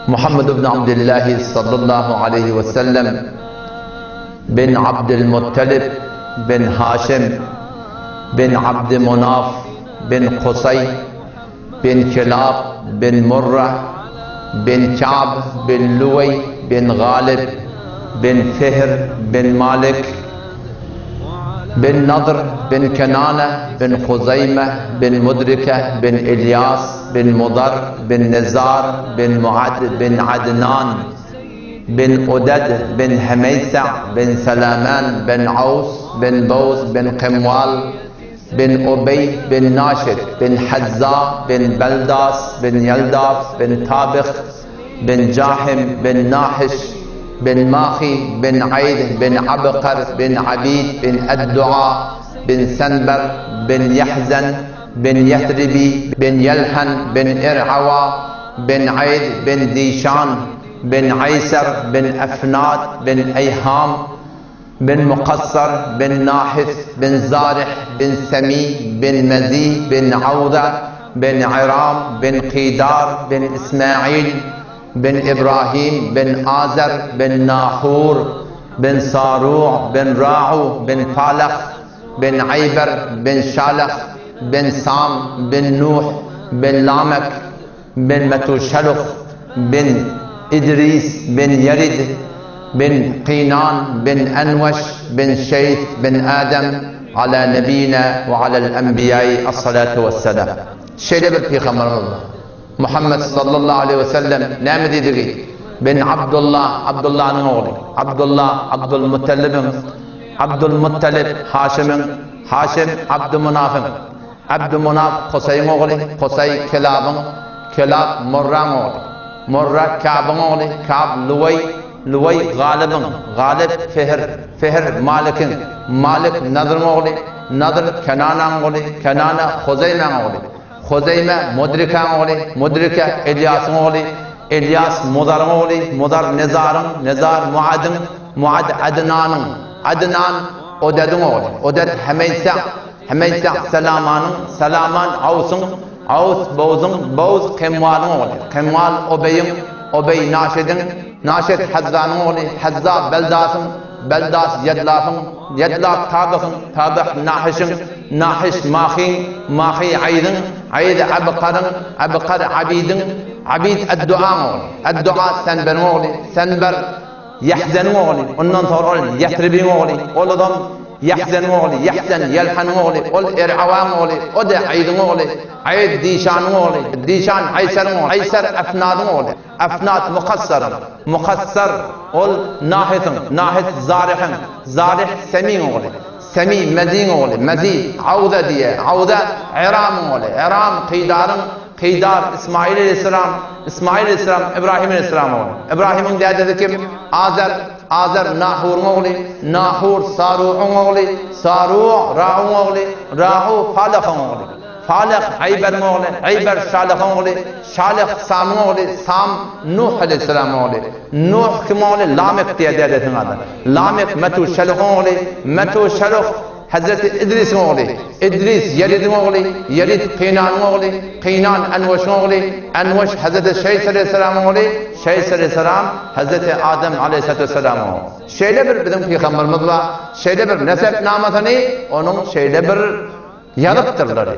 Muhammed ibn Abdullah sallallahu aleýhi we sellem bin Abdylmuttalib bin Haşim bin Abdymunaf bin Kusay bin Kilab bin Murra bin Ka'b bin Luweý bin Galyp bin Fihr bin Malik bin Nadr bin Kenane bin Huzeýme bin Mudrike bin Ilýas bin Mudar bin Nizar bin Muad bin Adnan bin Uded bin Hemeýsa bin Selaman bin Aws bin Bowz bin Kemwal bin Ubeý bin Naşit bin Hazza bin Beldas bin Ýeldaf bin Tabyh bin Jahym bin Nahyş bin Mahy bin Aýd bin Abkar bin Abid bin Eddua bin Senber bin Ýehzen bin Ýesribi bin Ýelhan bin Ir'awa bin Aýd bin Dişan bin Aýser bin Efnat bin Eýham bin Mukassar bin Nahis bin Zarih bin Semi bin Mezi bin Awza bin Yram bin Kidar bin Ismail bin Ibrahim bin Azer bin Nahur bin Saruh bin Ra'u bin Palah bin Ayber bin Şalah bin Sam bin Nuh bin Lamek bin Metuşeluh bin Idris bin Yerid bin Kynan bin Enweş bin Şeýt bin Adem ala nebina we alel enbiýai essalatu wesselam. Şeýle bir pygamberimiz bar. Muhammet sallallahu aleýhi we sellem näme diýdigi? Bin Abdullah, Abdullanyň ogly. Abdullah Abdulmuttalibiň, Abdulmuttalib Haşimiň, Haşim Abdymunafyň, Abdymunaf Kusaýyň ogly, Kusaý Kelabyň, Kelap Murraň ogly, Murra Ka'byň ogly, Ka'b Luweý, Luweý Galybyň, Galyp Fihr, Fihr Malikiň, Malik Nadryň ogly, Nadr Kenanaň ogly, Kenana Huzeýmäň ogly, Huzeýme Mudrikaň ogly, Mudrika Elýasyň ogly, Elýas Mudaryň ogly, Mudar Nezaryň, Nezar Muadyň, Muad Adnanyň, Adnan Odedyň ogly, Oded Hemeýsa, Hemeýsa Salamanyň, Salaman Awsyň, Aws Bowzuň, Bowz Kemwalyň ogly, Kemwal Obeýiň, Obeý Naşediň, Naşet Hazzanyň ogly, Hazza Beldasyň, Beldas Ýedlafyň, Ýedlaf Tabyhyň, Tabyh Nahyşyň, Nahyş Mahyň, Mahy Aýzyň, Aýz Abkaryň, Abkar Abidiň, Abid Edduaň ogly, Eddua Senberiň ogly, Senber Ýehzeniň ogly, ondan soňra ol Ýesribiň ogly, ol ozam Ýehzeniň ogly, Ýehzen Ýelhanyň ogly, ol Er'awaň ogly, o-da Aýzyň ogly, Aýz Dişanyň ogly, Dişan Aýseriň ogly, Aýser Efnadyň ogly, Efnat Mukassaryň, Mukassar ol Nahysyň, Nahys Zaryhyň, Zaryh Semiň ogly, Semi Meziň ogly, Mezi Awza diýe, Awza Eramyň ogly, Eram Kydaryň, Keýdar, Ismaýyl aleýhissalam, Ismaýyl aleýhissalam Ybrahym aleýhissalamyň ogly. Ybrahymyň dädesi kim? Azer, Azer Nahuryň ogly, Nahur Sarugyň ogly, Sarug Rauň ogly, Rau Falehyň ogly. Faleh Aýberiň ogly, Aýber Şalehyň ogly, Şaleh Samyň ogly, Sam Nuh aleýhissalamyň ogly. Nuh kimiň ogly? Lamek diýýär dädesiniň ady. Lamek Metuşeluhyň ogly, Metuşeluh Hezreti Idrisiň ogly, Idris Ýeridiň ogly, Ýerid Kynanyň ogly, Kynan Enweşiň ogly, Enweş Hezreti Şeýs aleýhissalamyň ogly, Şeýs aleýhissalam Hezreti Adem aleýhissalatu wessalamyň ogly. Şeýle bir biziň pygamberimiz bar, şeýle bir nesepnamasyny onuň şeýle bir ýazypdyrlar.